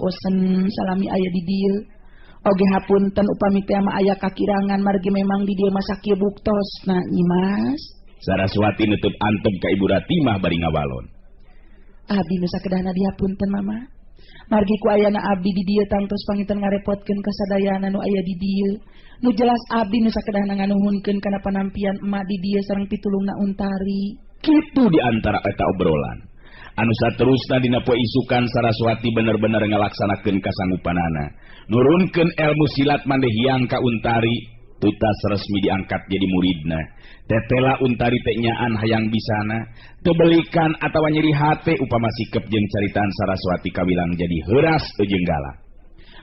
Bosen salami aya di dieu. Oge hapunten upami teh mah aya kakirangan margi memang di dieu mah sakieu buktosna Nyimas. Saraswati nutup antep ka Ibu Ratimah bari ngawalon. Abdi nu sakedahna dihapunten Mama. Margi ku ayana abdi di dieu tangtos panginten ngarepotkeun kasadayana nu aya di dieu. Nu jelas abdi nu sakedahna nganuhunkeun kana panampian emak di dieu sareng pitulungna Untari. Kitu di antara eta obrolan. Anu saterusna dina poe isukan Saraswati bener-bener ngalaksanakeun kasanggupanana. Nurunkeun ilmu silat Mandehyang ka Untari, tutas resmi diangkat jadi muridna. Tetela Untari teh nyaan hayang bisana, tebelikan atawa nyeri hate upama sikep jeung caritaan Saraswati kawilang jadi heuras jeung galak.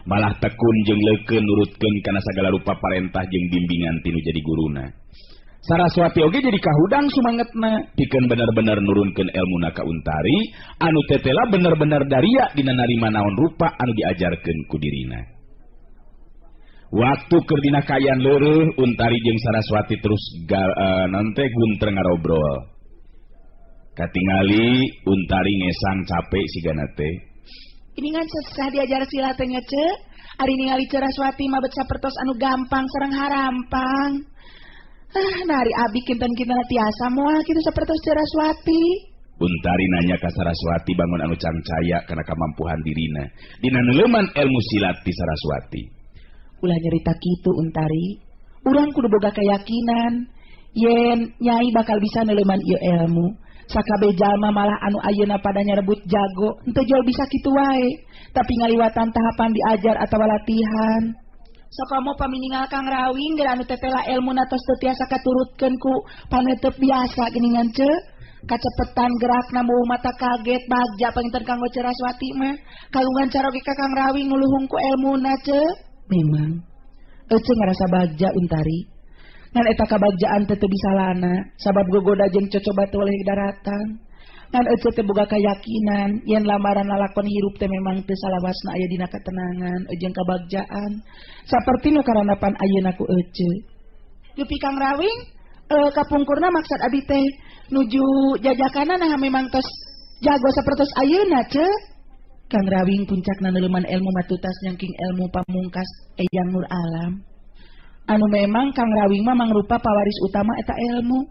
Malah tekun jeung leukeun nurutkeun kana sagala rupa parentah jeung bimbingan tinu jadi guruna. Saraswati oge jadi kahudang sumangetna, pikeun bener-bener nurunkeun elmuna ka Untari, anu tetela bener-bener daria dina narima naon rupa anu diajarkeun ku dirina. Waktu keur dina kaayaan leureun, Untari jeung Saraswati terus nante guntreng ngarobrol. Katingali Untari ngesang capek sigana teh. Ini ngan sesah diajar silat teh nya, Ceu. Ari ningali Saraswati mah bet sapertos anu gampang sareng harampang. Ah, nari abi kinten-kinten tiasa moal kitu sapertos Saraswati. Untari nanya ka Saraswati bangun anu cangcaya kana kamampuhan dirina dina neuleman ilmu silat ti Saraswati. Ulah nyerita kitu Untari. Urang kudu boga keyakinan yen nyai bakal bisa neuleman ieu ilmu. Sakabeh jalma malah anu ayeuna pada nyarebut jago henteu jauh bisa kitu wae, tapi ngaliwatan tahapan diajar atawa latihan. Sokomo paminingal Kang Rawing geura anu tetela elmuna tos teu tiasa katurutkeun ku panetep biasa geuningan Ceu. Kacepetan gerakna meuh mata kaget bagja panginten kanggo Saraswati mah. Kagungan caroge ka Kang Rawing nuluhung ku elmuna Ceu. Memang ece ngarasa bagja Untari. Ngan eta kabagjaan teh teu bisa lana sabab gogoda jeung cocoba teu oleh daratan. Ngan ece teh boga kayakinan yen lamaran lalakon hirup teh memang teu salawasna aya dina katenangan jeung kabagjaan. Saperti nu karanapan ayeuna ku ece. Dupi Kang Rawing kapungkurna maksad abi teh nuju jajakana nah memang tos jago sapertos ayeuna Ceu. Kang Rawing puncakna neuleman ilmu matutas nyangking ilmu pamungkas Eyang Nur Alam. Anu memang Kang Rawing mah mangrupa pawaris utama eta ilmu.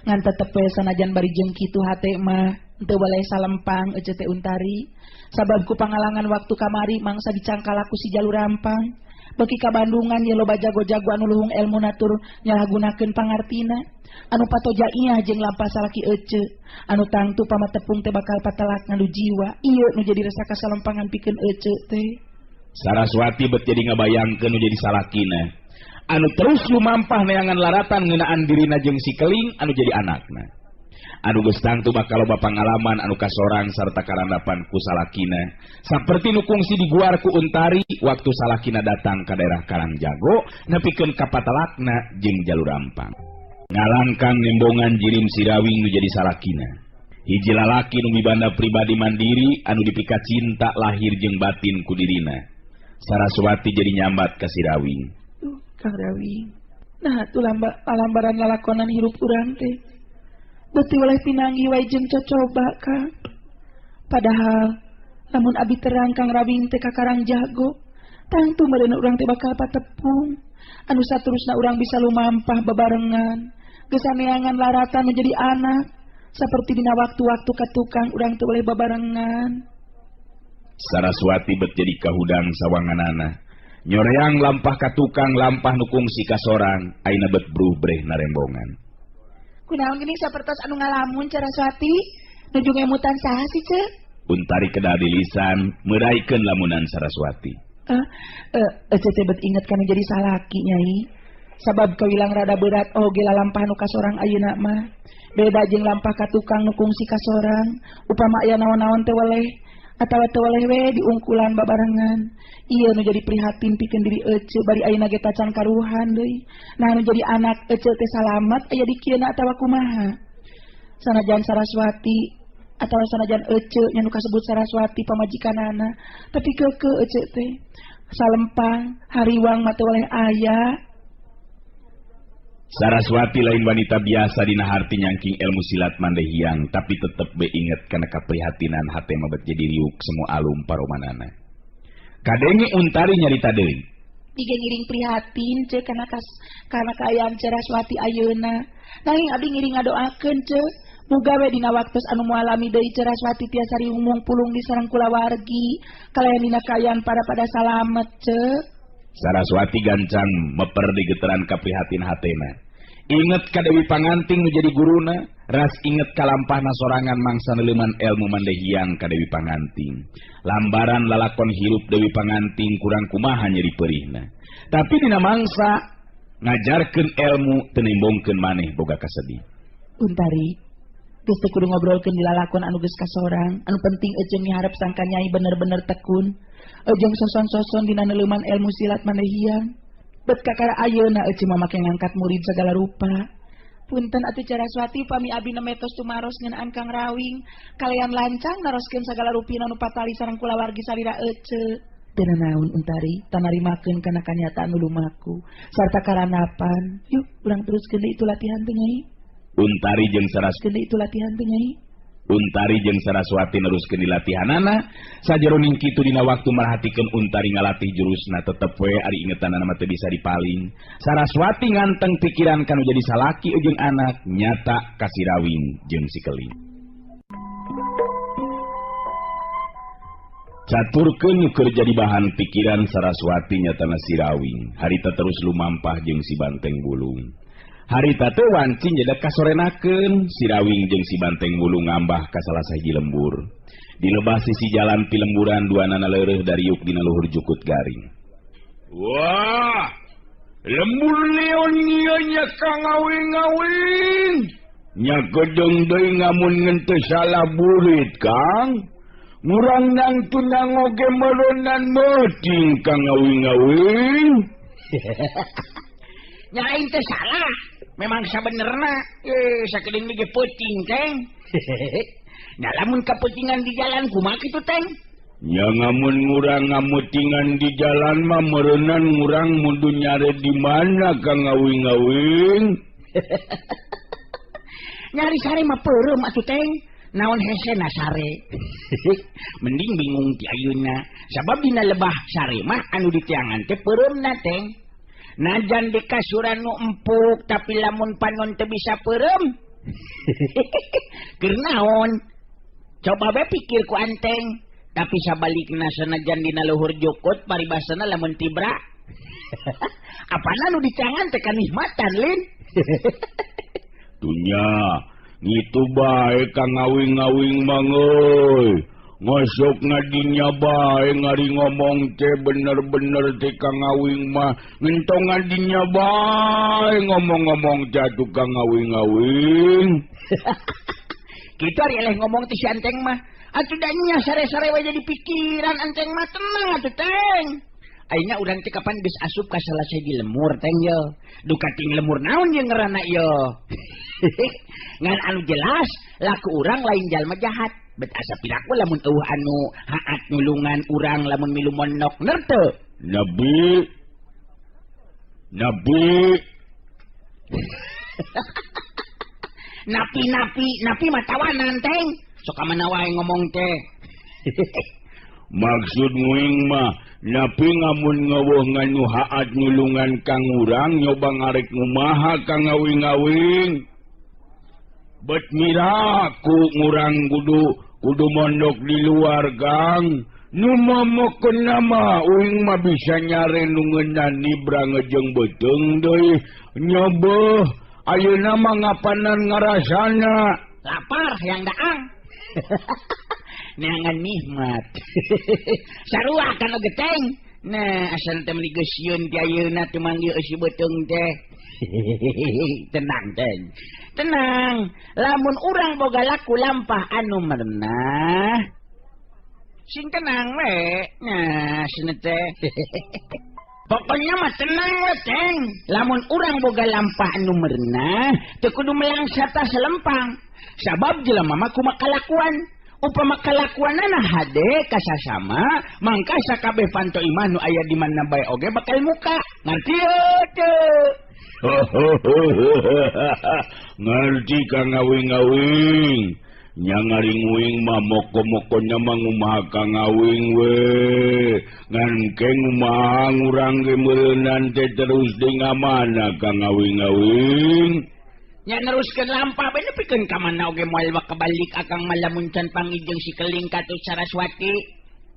Ngan tetep we sanajan bari jeung kitu hate mah teu balai salempang ece teh Untari. Sabab ku pangalangan waktu kamari mangsa dicangkalaku si jalur rampang. Beki ka Bandungan ye loba jago-jago anu luhung ilmu natur nyalahgunakeun pangartina. Anu patoja iah jeung lampah salaki ece. Anu tangtu pamatepung teh bakal patelak ngadu jiwa. Ieu nu jadi rasa kasalempangan pikeun ece teh. Saraswati bet jadi ngabayangkeun nu jadi salakina. Anu terus lumampah neangan laratan ngeunaan dirina jeung si Keling anu jadi anakna. Anu geus tangtu bakal loba pangalaman anu kasorang sarta karandapan ku salakina. Saperti nu kungsi diguar ku Untari waktu salakina datang ka daerah Karangjago nepikeun ka patelakna jeung jalur rampang. Ngalangkang nembongan jirim Sirawing nu jadi salakina. Hiji lalaki nu mibanda pribadi mandiri anu dipika cinta lahir jeung batin ku dirina. Saraswati jadi nyambat ka Sirawing. Kang Rawing, nah tuh lambaran lalakonan hirup urang teh. Beuti oleh pinanggi wae jeung cocoba Kang. Padahal lamun abi terang Kang Rawing teh ka Karangjago, tangtu meureun urang teh bakal patepung. Anu saterusna urang bisa lumampah bebarengan, gesaneangan laratan menjadi anak. Saperti dina waktu-waktu ka tukang urang teh boleh babarengan. Saraswati bet jadi kahudang sawanganana. Nyoreang lampah ka tukang lampah nu kungsi ka sorang ayeuna bet bruh breh narembongan. Kunaon geuning sapertos anu ngalamun Saraswati nuju ngemutan saha sih Ceu? Untari kedah di lisan meraikeun lamunan Saraswati. Ece teh bet inget kana jadi salaki nyai. Sabab kawilang rada berat oge lalampah nu kasorang ayeuna mah. Beda jeung lampah ka tukang nu kungsi ka sorang. Upama aya naon-naon teh weleh atawa teu weleh we diungkulan babarengan. Ieu nu jadi prihatin pikeun diri ece bari ayeuna ge tacan karuhan deui. Nah nu jadi anak ece teh salamat aya di kieuna atawa kumaha. Sanajan Saraswati atawa sanajan ece nya nu kasebut Saraswati pamajikanana, tapi keukeuh ece teh salempang hariwang mah teu weleh aya. Saraswati lain wanita biasa dina harti nyangking ilmu silat Mandehyang, tapi tetep be inget kana kaprihatinan hate mah bet jadi riuk semua alum paromanana. Kadenge Untari nyarita deui. Ige ngiring prihatin ce kana kana kaayaan Saraswati ayeuna. Nanging abdi ngiring ngadoakeun ce. Muga we dina waktos anu mualami deui Saraswati tiasa riumung pulung di sareng kulawargi. Kalayan dina kaayaan pada salamet ce. Saraswati gancang meper di geteran kaprihatin hatena. Inget ka Dewi Panganting nu jadi guruna, ras inget kalampahna sorangan mangsa neuleman elmu mandehiang ka Dewi Panganting. Lambaran lalakon hirup Dewi Panganting kurang kumaha nyeri perihna. Tapi dina mangsa ngajarkeun elmu teu nimbongkeun maneh boga kasedih. Untari, geus teu kudu ngobrolkeun di lalakon anu geus kasorang, anu penting eceung miharep sangka nyai bener-bener tekun. Ejeng soson-soson dina neuleman elmu silat mandehiang. Bet kakara ayeuna ece mah make ngangkat murid segala rupa. Punten atuh Saraswati pami abi nemetos tumaros ngeunaan Kang Rawing, kalayan lancang naroskeun sagala rupina nu patali sareng kulawargi salira ece. Teu nanaon Untari, tanarimakeun kana kanyataan nu lumaku sarta karanapan. Yuk urang teruskeun deui itu latihan teh Nyai. Untari jeung Saraswati itu latihan teh Nyai. Untari jeung Saraswati neruskeun dilatihanana. Sajeroning kitu dina waktu merhatikeun Untari ngalatih jurusna tetep we ari ingetanana mah teu bisa dipaling. Saraswati nganteng pikiran kanu jadi salaki jeung anak nyata ka si Rawing jeung si Keling. Caturkeun nu keur jadi bahan pikiran Saraswati nyatana si Rawing. Harita terus lumampah jeung si Banteng Bulung. Harita teh wanci nyedak kasorenakeun si Rawing jeung si Banteng Bulung ngambah ka salah sahiji lembur. Di lebah sisi jalan pilemburan duanana leureuh dariuk dina luhur jukut garing. Wah, lembur leon ieu nya Kang Awing-awing. Nya gedeung deui ngamun ngenteu salah burit Kang. Ngurang nang tunang oge meureunan meuting Kang Awing-awing. Nya aing teh salah. Memang sabenerna sakedeung ge peuting teng. Nah lamun kapeutingan di jalan kumaha kitu teng? Nya ngamun ngurang ngamutingan di jalan mah meureunnan ngurang mundu nyare di mana Kang Awing-awing? Nyari sare mah peureum atuh teng. Naon hesena sare? Mending bingung ti ayeuna. Sabab dina lebah sare mah anu ditiangan teh peureumna teng. Najan di kasuran nu empuk tapi lamun panon teu bisa peureum. Keur naon? Coba be pikir ku anteng. Tapi sabalikna sanajan dina luhur jukut paribasana lamun tibra. Apana nu dicangan teh kanikmatan lin. Dunya ngitu bae Kang Awing-awing mah euy. Ngosok ngadinya bae ngari ngomong teh bener-bener teh Kang Awing mah ngentong ngadinya bae ngomong-ngomong teh atuh Kang Awing-awing. Kitu ari eleh ngomong teh si anteng mah. Atuh da nya sare-sare we jadi pikiran anteng mah tenang atuh teng. Ayeuna urang teh kapan geus asup ka salah sahiji lemur teng ye. Duka ting lemur naon ye ngaranna ye. Ngan anu jelas laku urang lain jalma jahat. Bet asa piraku lamun eueuh anu haat nulungan urang lamun milu monok nerte. Nabi Nabi Napi napi napi mah tawanan teng. Sok ka mana wae ngomong teh. Maksud muing mah napi ngamun ngeueuh nganu haat nulungan kang urang nyoba ngarek ngumaha Kang Awing-awing. Bet miraku ngurang kudu mondok di luar Kang. Nu momokeun mah uing mah bisa nyare nu ngeunah nibra ngejeng beuteung deui. Nyobeuh ayeuna mah ngapanan ngarasana. Lapar hayang daang. Neangan nikmat. Sarua kana geteng. Nah asal teh meuni geus sieun ti ayeuna teu manggil eusi beuteung teh. Tenang teng. Tenang, lamun urang boga laku lampah anu merenah. Sing tenang we. Nah, cenah teh. Pokoknya mah tenang we teng. Lamun urang boga lampah anu merenah, teu kudu melangsa tas lempang. Sabab jelema mah kumaha kalakuan. Upama kalakuanana hade kasasama, mangka sakabeh panto imah nu aya di mana bae oge bakal muka. Ngarti teu? Ngerti Kang Awing-awing. Nya ngaringuing mah moko-moko nya mah ngumaha Kang Awing we. Ngan ke ngumaha ngurang ge meureunnan teh terus di ngamana Kang Awing-awing. Nya neruskeun lampah bae nepikeun ka mana oge moal kebalik akang mah lamun can panggih jeung si Keling katut Saraswati.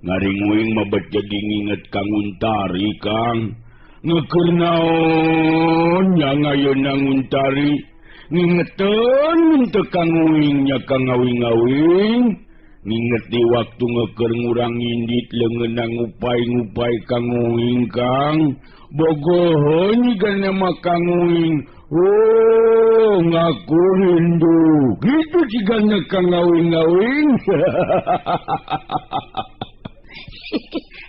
Ngaringuing mah bet jadi nginget Kang Untari Kang. Ngeukeun naon nya ngayeuna Untari. Ngingeteun teu Kang Uing nya Kang Awing-awing. Nginget di waktu ngeukeun ngurang ngindit leungeunna ngupai-ngupai Kang Uing Kang. Bogoheun jigana mah Kang Uing. Oh, ngaku rindu. Gitu jigana Kang Awing-awing.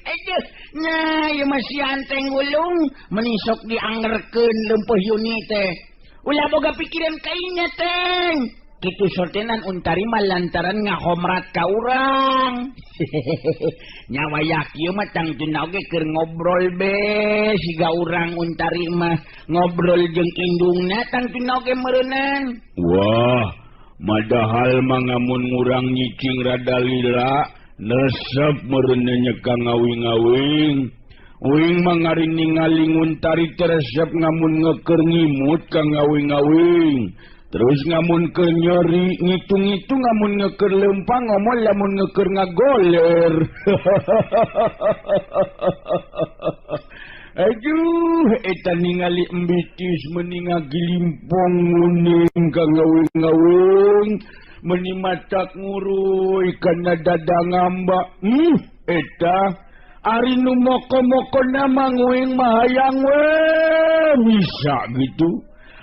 Aduh, nah ieu mah si Anteng Wulung meuni sok diangerkeun leumpeuh Yuni teh. Ulah boga pikiran kainya teng. Kitu sortenan Untari mah lantaran ngahomrat ka urang. Nyawa kieu mah tangtuna oge keur ngobrol be siga urang Untari mah ngobrol jeung indungna tangtuna oge meureunan. Wah, madahal mah ngamun ngurang nyicing rada lila nesep meureunna nya Kang Awing-awing. Uing mah ngari ningali Untari teresep ngamun ngeukeun ngimut Kang Awing-awing. Terus ngamun keur nyeri ngitung-ngitung ngamun ngeukeun leumpang ngomol lamun ngeukeun ngagoler. Aduh, eta ningali embitis meuni ngagilimpong nguning Kang Awing-awing. Meuni matak nguruy kana dada ngamba. Eta ari nu moko-moko nama nguing mah hayang we bisa gitu.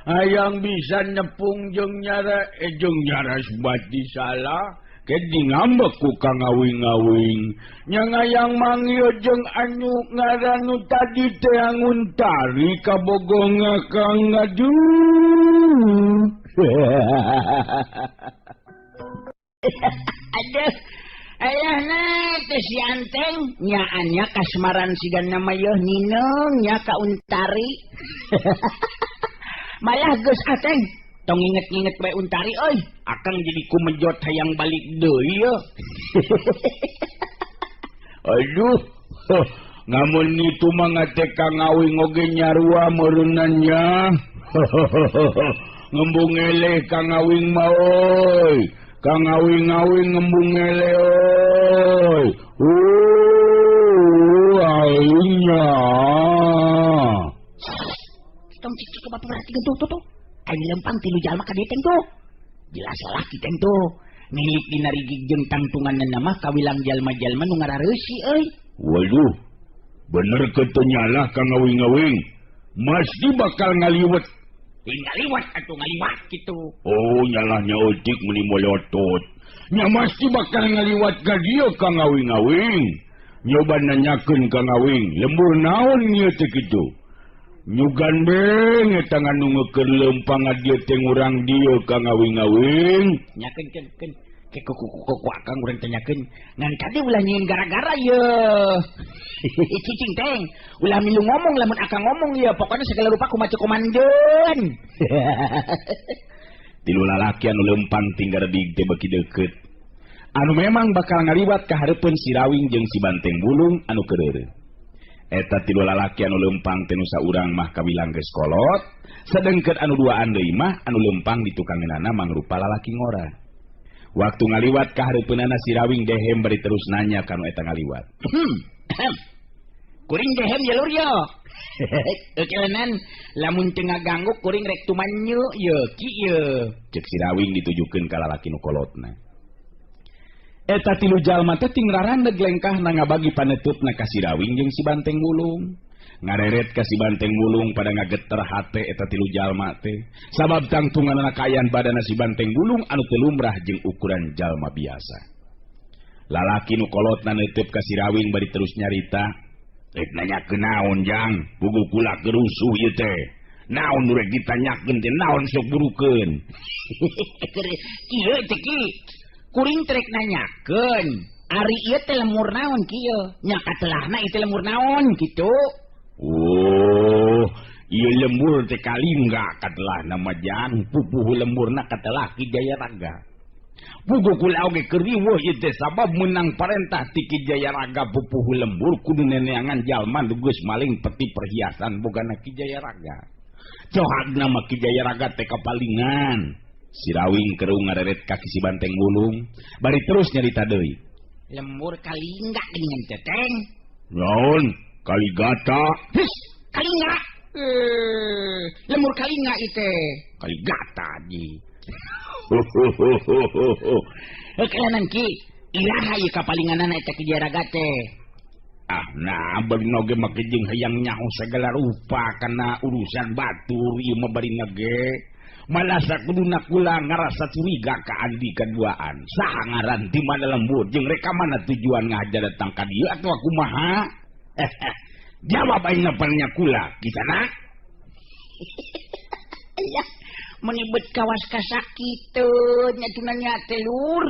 Hayang bisa nepung jeung nyara jeung nyara sebati salah. Ke dingambek ku Kang Awing-awing. Nya ngayang manggil jeung anu ngaran nu tadi teh Untari kabogonga Kang aduh. Aduh. Ayahna teh si Anteng nyaannya kasmaran sigana mah yeuh nineung nya ka Untari. Malah geus ateng tong nginget-nginget bae Untari euy, akang jadi kumejot hayang balik deui yeuh. Aduh, ngamun itu mah ngate Kang Awing oge nyarua meureunnan nya. Ngembung eleh Kang Awing mah euy. Kang Awing-awing ngembung eleh euy. Awingnya. Tong cik cik bapak perhatikan tuh tuh tuh. Aing lempang tilu jalma ka dieu teng tuh. Jelas lalaki teng tuh. Milik dina rigig jeung tangtunganna mah kawilang jalma-jalma nu ngarareusi euy. Waduh. Bener keteu nyalah Kang Awing-awing. Mesti bakal ngaliwet. Ngaliwat atuh ngaliwat gitu. Oh, nyalahnya eutik meuni molotot. Nya mesti bakal ngaliwat ka dieu Kang Awing-awing. Nyoba nanyakeun Kang Awing, lembur naon ieu teh kitu? Nyugan beng eta nganu ngeukeun leumpang dieu teh ngurang dieu Kang Awing-awing. Nyakeun keun keun. Ke ku akang urang tanyakeun. Ngan kade ulah nyieun gara-gara yeuh. Cicing teng, ulah milu ngomong lamun akang ngomong yeuh, pokona segala rupa kumaha komandeun. Tilu lalaki anu leumpang tinggal dig teh beuki deukeut. Anu memang bakal ngaliwat ka hareupeun si Rawing jeung si Banteng Bulung anu keureureun. Eta tilu lalaki anu leumpang teh nu saurang mah kawilang geus kolot, sedengkeun anu duaan deui mah anu leumpang di tukangeunana mangrupa lalaki ngora. Waktu ngaliwat ka hareupeunana si Rawing dehem bari terus nanya ka nu eta ngaliwat. Kuring dehem ya lur yo. Eueunan lamun teu ngaganggu kuring rek tumanyu ye ki ye. Ceuk si Rawing ditujukeun ka lalaki nu kolotna. Eta tilu jalma teh ting rarandeg lengkahna ngabagi paneutupna ka si Rawing jeung si Banteng Wulung. Ngareret ka si Banteng Wulung pada ngageter hate eta tilu jalma teh. Sabab tangtunganana kaayaan badana si Banteng Wulung anu teu lumrah jeung ukuran jalma biasa. Lalaki nu kolotna neutup ka si Rawing bari terus nyarita, "Rek nanyakeun naon jang, puguh kula gerusuh ieu teh. Naon nu rek ditanyakeun teh naon sok burukeun." Kieu teh ki. Kuring trek nanyakeun, ari ieu teh lemur naon kieu? Nya katelahna ieu teh lemur naon kitu. Oh, ieu lembur teh kalingga katelahna mah jang, pupuh lemburna katelah Ki Jaya Raga. Puguh kula oge keur riweuh ieu teh sabab meunang parentah ti Ki Jayaraga pupuhu lembur kudu neneangan jalma nu geus maling peti perhiasan bogana Ki Jayaraga. Cohagna mah Ki Jayaraga teh kapalingan. Sirawing kerung ngareret ka Ki Si Banteng Wulung bari terus nyarita deui. Lembur kalingga geuningan teh teng. Naon? Kaligata. His, kalingga. Lembur kalingga ieu teh. Kaligata ji. Kelanan Ki, iraha ieu kapalinganana eta Ki Jayaraga teh. Ah, nah bari oge make jeung hayang nyaho sagala rupa kana urusan batur ieu mah bari ge. Malah sakuduna kula ngarasa curiga ka Andi kaduaan. Saha ngaran di mana lembur jeung rek ka mana tujuan ngahaja datang ka dieu atuh kumaha? Jawab aing napannya kula, kisana. Iya, menibet kawas kasakitu nya tunanya teh lur.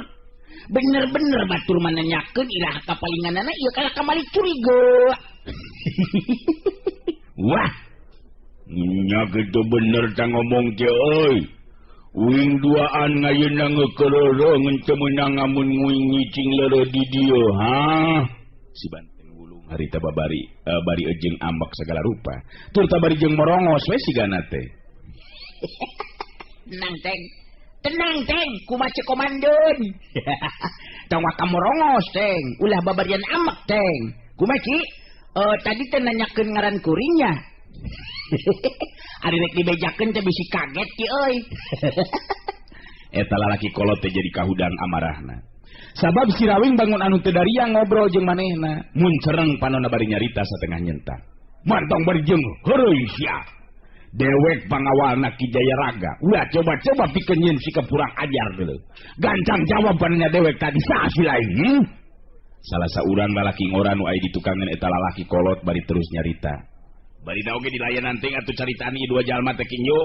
Bener-bener batur mananyakeun iraha kapalinganana ieu kalah kamali curiga. Wah. Nya kitu bener ta ngomong teh euy. Uing duaan ngayeuna ngeukeureureung teu meunang ngamun nguing ngicing leureuh di dieu, ha? Si Banteng Wulung harita babari bari jeung ambek sagala rupa. Turta bari jeung morongos we sigana teh. Tenang teng. Tenang teng, kumaha cek komandan. Tong waka morongos teng, ulah babarian ambek teng. Kumaha Ki? Tadi teh nanyakeun ngaran kuringnya. Ari rek dibejakeun teh bisi kaget ki euy. Eta lalaki kolot teh jadi kahudang amarahna. Sabab Sirawing bangun anu teu dariang ngobrol jeung manehna, mun cereng panonna bari nyarita satengah nyentak. Mantong bari jeung heureuy sia. Dewek pangawalna Ki Jayaraga. Ulah coba-coba pikeun nyeun sikap kurang ajar deuleu. Gancang jawabannya dewek tadi saha si lain? Salah saurang lalaki ngora nu aya di tukangan eta lalaki kolot bari terus nyarita. Bari oge dilayanan teh atuh caritaan ieu dua jalma teh kinjo.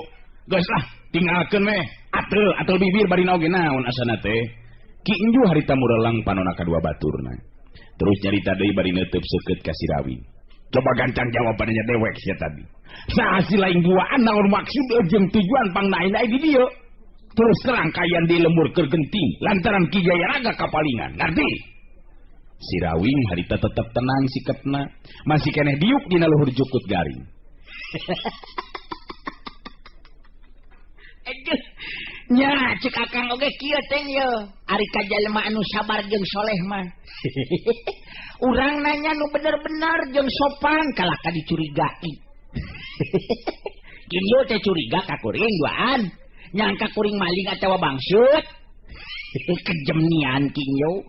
Geus lah, tinggalkeun we. Atel, atel bibir bari oge naon asana teh. Ki Inju harita murelang panona kadua baturna. Terus nyarita deui bari neuteub seukeut ka Sirawing. Coba gancang jawabannya dewek sia tadi. Saha si lain duaan naon maksud jeung tujuan pangnain di dieu. Terus terang kayan di lembur keur genting lantaran Ki Jayaraga kapalingan. Ngarti? Sirawing harita tetep tenang sikepna, masih keneh diuk dina luhur jukut garing. Aduh, nya cek akang oge kieu teh ye, ari ka jalma anu sabar jeung soleh mah. Urang nanya nu bener-bener jeung sopan kalah ka dicurigai. Kieu teh curiga ka kuring duaan, nyangka kuring maling atawa bangsut. Kejem nian kinyo.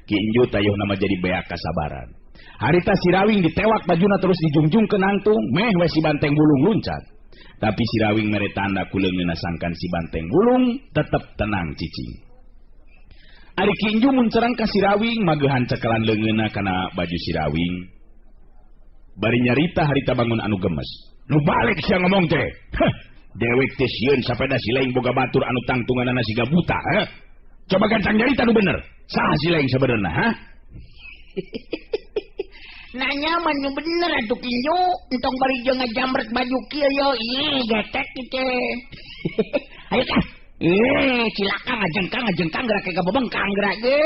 Kinju tayuh nama jadi beak kasabaran. Harita Sirawing ditewak bajuna terus dijungjung ke nangtung, meh we Si Banteng Wulung luncat. Tapi Sirawing mere tanda ku leungeunna sangkan Si Banteng Wulung tetep tenang cicing. Ari Kinju mun cerang ka Sirawing magehan cekelan leungeunna kana baju Sirawing. Bari nyarita harita bangun anu gemes. Nu balik sia ngomong teh. Heh, dewek teh sieun sapeda si lain boga batur anu tangtunganana siga buta, heh. Coba gancang nyarita nu bener. Saha si lain sebenarnya, ha? Nanya mah nu bener atuh Kinju, entong bari jeung ngajamret baju kieu yo, ih getek teh. Ayo kah. Cilaka ngajengkang ngajengkang gerak ka bebengkang gerak ge.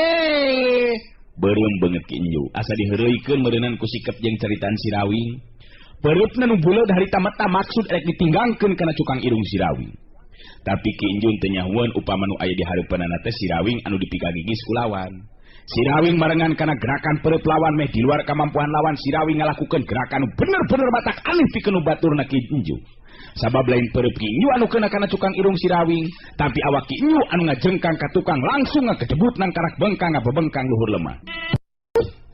Beureum beungeut Kinju, asa diheureuykeun meureunan ku sikep jeung caritaan Sirawing. Pereupna nu buleud harita mata maksud rek ditinggangkeun kana cukang irung Sirawing. Tapi Ki Injun teu nyahueun upama nu aya di hareupeunana teh Sirawing anu dipikagigis ku lawan. Sirawing marengan kana gerakan pereup lawan meh di luar kamampuan lawan. Sirawing ngalakukeun gerakan nu bener-bener batak alih pikeun nu baturna Ki Inju. Sabab lain pereup Ki Inju anu keuna kana cukang irung Sirawing, tapi awak Ki Inju anu ngajengkang ka tukang langsung ngakejebut nang karak bengkang ngabebengkang luhur lemah.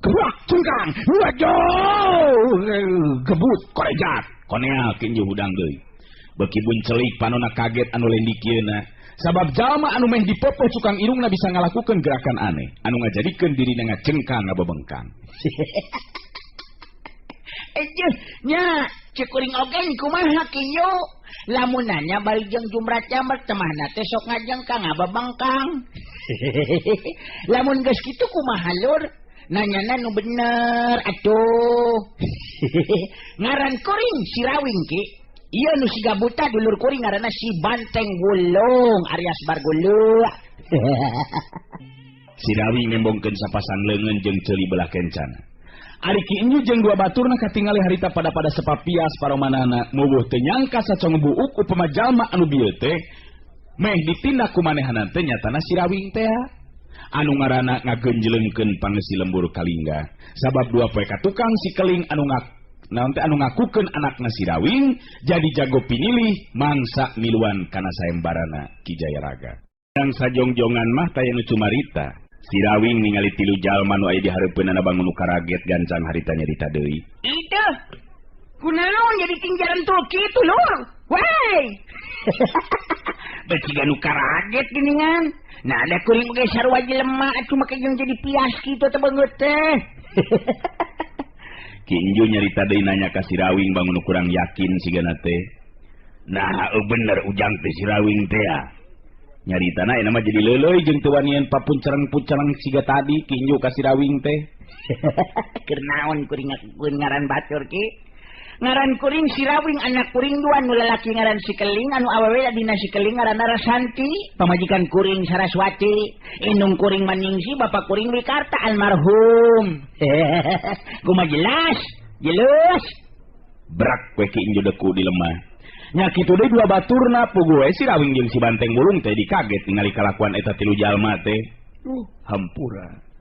Gerak cengkang, waduh, gebut korejat, koneal Ki Inju hudang deui. Beki buncelik panona kaget anu lain dikieuna. Sabab jalma anu meh dipopoh cukang irungna bisa ngalakukeun gerakan aneh anu ngajadikeun dirina ngacengkang ngabebengkang. Ejuh nya cek kuring oge kumaha kinyo. Lamun nanya bari jeung jumrat jamret temahna teh sok ngajengkang ngabebengkang. Lamun geus kitu kumaha lur? Nanyana nu bener atuh. Ngaran kuring Sirawing ki. Ieu nu siga buta dulur kuring ngaranna si Banteng Wulung alias Bargulu. Sirawing nembongkeun sapasang leungeun jeung ceuli belah kencana. Ari Ki Enju jeung dua baturna katingali harita pada-pada sepapias paromanana mubuh teu nyangka sacong buuk upama jalma anu bieu teh meh ditindak ku manehanna teh nyatana Sirawing teh anu ngaranna ngagenjleungkeun pangeusi lembur Kalingga. Sabab dua poe ka tukang si Keling anu naon teh anu ngakukeun anakna Sirawing jadi jago pinilih mangsa miluan kana sayembarana Ki Jayaraga. Yang sajongjongan mah taya nu cumarita. Sirawing ningali tilu jalma nu aya di hareupeunana bangun nu karaget gancang harita nyarita deui. Itu kunaon jadi tinggalan tuh kitu lur. Wey. Beciga nu karaget geuningan. Nah ada kuring oge sarua jelema atuh make jeung jadi pias kitu teh beungeut teh. Ki Enju nyarita deui nanya ka Sirawing bangun nu kurang yakin sigana teh. Nah bener ujang teh Sirawing teh ya. Nyaritana eta mah jadi leuleuy jeung teu wanian papuncereng-puncereng siga tadi Ki Enju ka Sirawing teh. Keur naon kuring ngakukeun ngaran batur ki? Ngaran kuring Sirawing anak kuring dua nu lalaki ngaran si Keling anu awewe dina si Keling ngaranna Rasanti, pamajikan kuring Saraswati, indung kuring Maningsi, bapak kuring Wikarta almarhum. Kumaha jelas? Jelas. Brak we Ki Enju deku di lemah. Nya kitu deui dua baturna puguh we Sirawing jeung si Banteng Wulung teh dikaget ningali kalakuan eta tilu jalma teh. Hampura.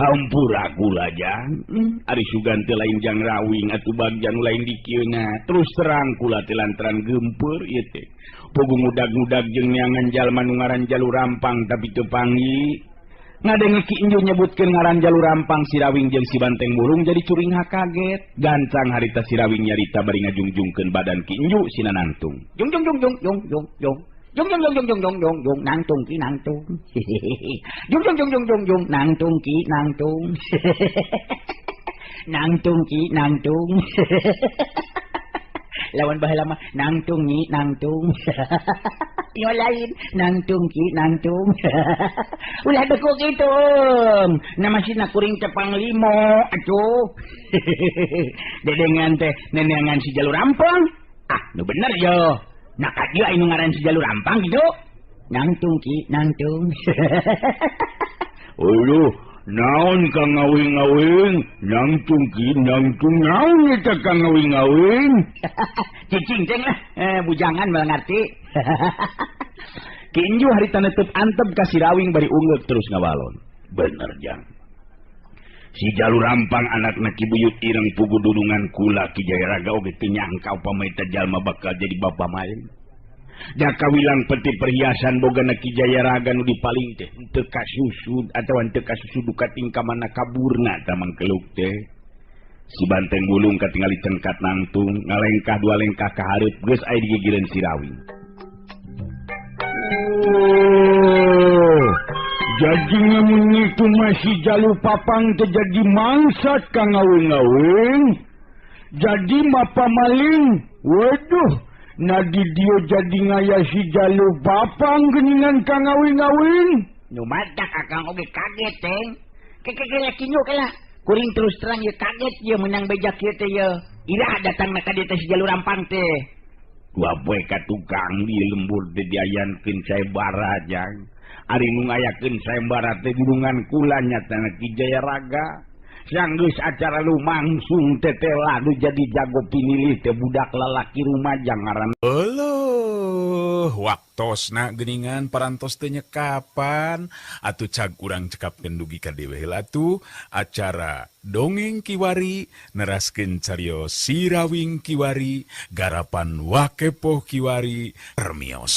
Hampura kula jang. Ari sugan teh lain jang rawing atuh bagja nu lain dikieuna. Terus terang kula teh lantaran geumpeur ieu teh. Puguh ngudag-ngudag jeung neangan jalma nu ngaran Jalu Rampang tapi teu panggih. Ngadenge Ki Enju nyebutkeun ngaran Jalu Rampang Sirawing jeung si Banteng Wulung jadi curingha kaget. Gancang harita Sirawing nyarita bari ngajungjungkeun badan Ki Enju sina nangtung. Jung jung jung jung jung jung jung. Jung jung jung jung jung jung jung jung nangtung ki nangtung. Jung jung jung jung jung jung nangtung ki nangtung. Nangtung ki nangtung. Lawan baheula mah nangtung nyi nangtung. Yo lain nangtung ki nangtung. Ulah deku kitu. Na masina kuring teh panglimo atuh. Dedengan teh neneangan si Jalu Rampang. Ah, nu bener yo. Nah ka dieu anu ngaran si Jalu Rampang kitu. Nangtung ki nangtung. Uluh, naon ka ngawing-ngawing? Nangtung ki nangtung naon eta ka ngawing-ngawing? Cicing ceng lah, bujangan malah ngarti. Ki Enju harita netep antep ka Sirawing bari ungeuk terus ngawalon. Bener jang. Si Jalu Rampang anakna Ki Buyut Ireng pugu dulungan kula Ki Jayaraga oge teu nyangka upama eta jalma bakal jadi bapa main. Jaka wilang peti perhiasan bogana Ki Jayaraga nu dipaling teh teu kasusud atawa teu kasusud duka tingkah mana kaburna ta mangkeluk teh. Si Banteng Wulung katingali cengkat nangtung ngalengkah dua lengkah ka hareup geus aya digigireun Sirawing. Oh, jadi ngamun itu masih Jalu Papang teh jadi mangsa ka ngawing-ngawing. Jadi mapa maling. Waduh, nadi dia jadi ngaya si Jalu Papang geuningan ka ngawing-ngawing. Nu matak akang oge kaget teng. Keke laki nyu kela. Kuring terus terang ye kaget ye menang beja kieu teh ye. Iraha datang ka dieu teh si Jalu Rampang teh. Dua poe ka tukang di lembur teh diayankeun sayembara jang. Ari nu ngayakeun sayembara teh dulungan kula nyatana Ki Jayaraga. Sanggeus acara lumangsung teh teh ladu jadi jago pinilih teh budak lalaki rumaja ngaran. Euleuh, waktosna geuningan parantos teh nyekapan atuh cag urang cekapkeun dugi ka dewe heula atuh acara Dongeng Kiwari neraskeun carios Sirawing Kiwari garapan Wakepoh Kiwari permios.